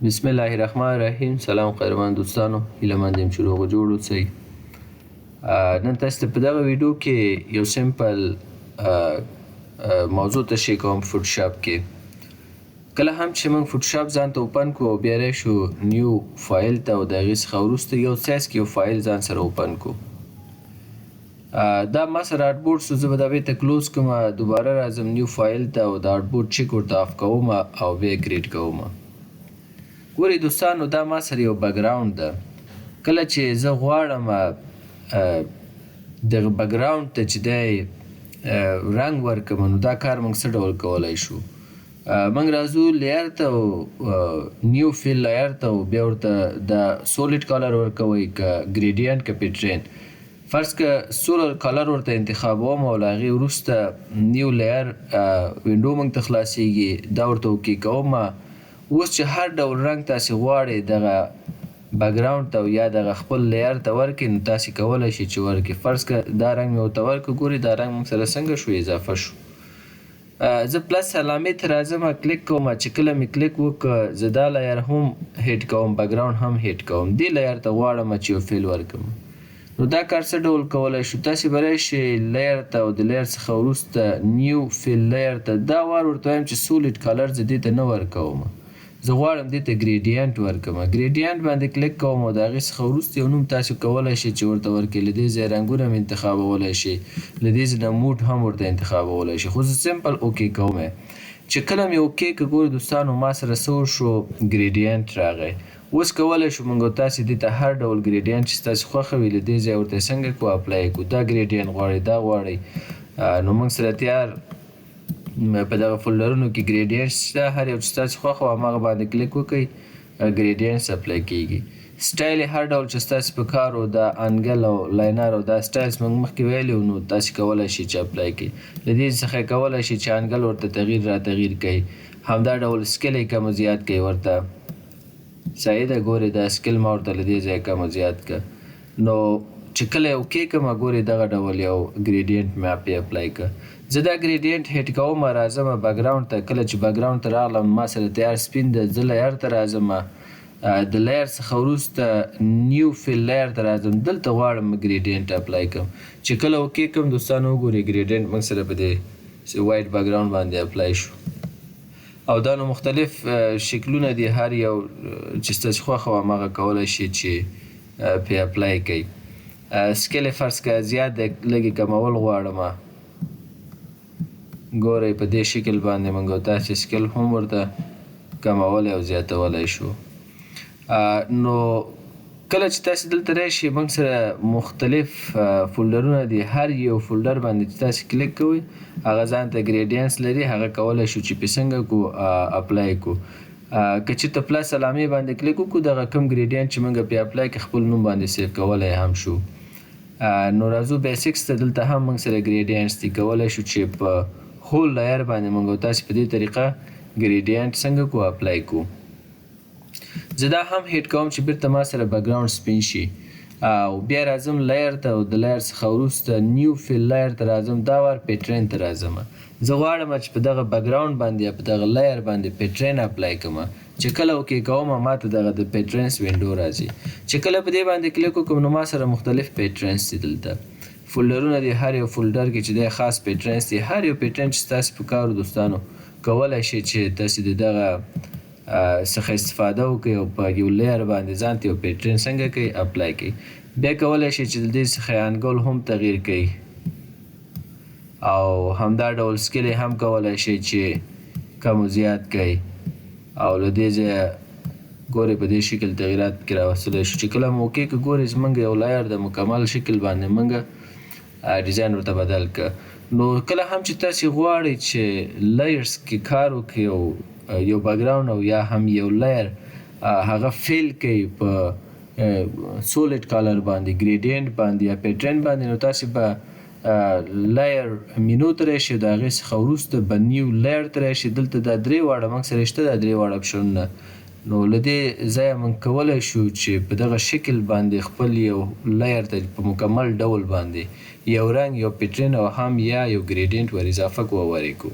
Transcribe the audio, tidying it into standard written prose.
بسم الله الرحمن الرحیم. سلام قدرمن دوستانو، هیله مند یم چې روغ جوړ اوسئ. نن تاسو ته په دغه ویډیو کې یو simple موضوع تشریح کوم. فوټوشاپ کې کله هم چې موږ فوټوشاپ ځان ته open کو او بیا راشو new file ته او د هغې څخه وروسته یو سایز کې یو فایل ځان سره open کو، دا ما سره artboard سو، زه به دا بیرته close کوم، دوباره راځم new file ته او د artboard check ورته off کوم او بیا create کوم. ګورئ دوستانو، دا ما سره یو background ده. کله چې زه غواړم دغه background ته چې دی رنګ ورکړم، نو دا کار موږ څه ډول کولی شو؟ موږ راځو layer ته او new fill layer ته او بیا ورته د solid color ورکوئ که gradient که pattern. فرض که solid color ورته انتخابوم او له هغې وروسته new layer window موږ ته خلاصیږي، دا ورته okay کوم. اوس چې هر ډول رنګ تاسې غواړئ دغه background ته او یا دغه خپل layer ته ورکړئ، نو تاسې کولی شئ چې ورکړئ. فرض که دا رنګ مې ورته ورکړ، ګورئ دا رنګ موږ سره څنګه شو؟ اضافه شو. زه plus علامې ته راځم، کلیک کوم. چې کله مې کلیک وکړ، زه دا layer هم hide کوم، background هم hide کوم. دې layer ته غواړم چې یو fill ورکړم، نو دا کار څه ډول کولی شو؟ تاسې به راشئ layer ته او د layer څخه وروسته new fill layer ته. دا وار ورته وایم چې solid color زه دې ته نه ورکوم، زه غواړم دې ته gradient ورکړم. Gradient باندې کلیک کوم او د هغې څخه وروسته یو نوم تاسو کولی شئ چې ورته ورکړئ. له دې ځایه رنګونه هم انتخابولی شئ، له دې ځای نه mode هم ورته انتخابولی شئ، خو زه simple okay کوم. چې کله مې okay که، ګورئ دوستانو، ما سره څه وشو؟ Gradient راغی. اوس کولی شو موږ تاسې دې ته هر ډول gradient چې ستاسې خوښه وي، له دې ځایه ورته څنګه کو؟ Apply کو. دا gradient غواړئ، دا غواړئ، نو موږ سره تیار په دغه folder ونو کې gradient شته. هر یو چې ستاسې خوښه وي، هماغه باندې کلیک وکړئ، gradients apply کیږي. سټایل هر ډول چې ستاسې په کار و، دا angle او linear او دا styles موږ مخکې ویلي وو، نو تاسې کولی شئ چې apply کړئ. له دې څخه کولی شئ چې angle ورته تغییر را تغییر کړئ، همدا ډول scale یې کم زیات کړئ ورته. صحیح ده؟ ګورئ، دا scale ما ورته له دې ځایه کم زیات کړ. نو چې کله okay کړم، ګورئ، دغه ډول یو gradient مې پې apply کړ. زه دا gradient hide کوم، راځم background ته. کله چې background ته راغلم، ما سره تیار سپین ده. زه layer ته راځم، د layer څخه وروسته new fill layer ته راځم. دلته غواړم gradient apply کړم. چې کله okay کړم دوستانو، وګورئ، gradient موږ سره په دې white background باندې apply شو. او دا نو مختلف شکلونه دي، هر یو چې ستاسې خوښه وه، هماغه کولی شئ چې پې apply کړئ. Scale فرض که زیات دی، لږ کمول غواړم، ګورئ، په دې شکل باندې موږ تاسې scale هم ورته کمولی او زیاتولی شو. نو کله چې تاسې دلته راشئ، موږ سره مختلف folder ونه دي. هر یو folder باندې چې تاسې کلیک کوئ، هغه ځان ته gradients لري، هغه کولی شو چې پې څنګه کو؟ Apply کو. که چېرته plus علامې باندې کلیک وکړو، دغه کوم gradient چې موږ پې apply کړي، خپل نوم باندې save کولی هم شو. نو راځو basics ته. دلته هم موږ سره gradients دي. کولی شو چې په whole layer باندې موږ تاسې په دې طریقه gradient څنګه کو؟ Apply کو. زه دا هم hide کوم چې بیرته ما سره background سپین شي او بیا راځم layer ته او د layer څخه وروسته new fill layer ته راځم. دا وار pattern ته راځم. زه غواړم چې په دغه background باندې یا په دغه layer باندې pattern apply کړم. چې کله okay کوم، ما ته دغه د patterns window راځي. چې کله په دې باندې کلیک وکړم، نو ما سره مختلف patterns دي. دلته folder ونه دي، هر یو folder کې چې دی خاص patterns دي. هر یو pattern چې ستاسې په کار دوستانو، کولی شئ چې تاسې د دغه څخه استفاده وکړئ او په یو layer باندې ځان ته یو pattern څنګه کوي؟ Apply کوي. بیا کولی شئ چې د دې څخه angle هم تغییر کړئ او همدا ډول scale هم کولی شئ چې کم و زیات کړئ او له دې ځایه ګورئ، په دې شکل تغییرات پکې راوستلی شو. چې کله مو okay که، ګورئ، زمونږ یو layer د مکمل شکل باندې مونږ ډیزاین ورته بدل که. نو کله هم چې تاسې غواړئ چې layers کې کار وکړئ او یو background او یا هم یو layer هغه fill کوي په solid color باندې، gradient باندې یا pattern باندې، نو تاسې به layer menu ته راشئ، د هغې څخه وروسته به new layer ته راشئ. دلته دا درې واړه موږ سره شته، دا درې واړه option ونه. نو له دې ځایه موږ کولی شو چې په دغه شکل باندې خپل یو layer ته په مکمل ډول باندې یو رنګ، یو pattern او هم یا یو gradient ور اضافه کو او ورې کو.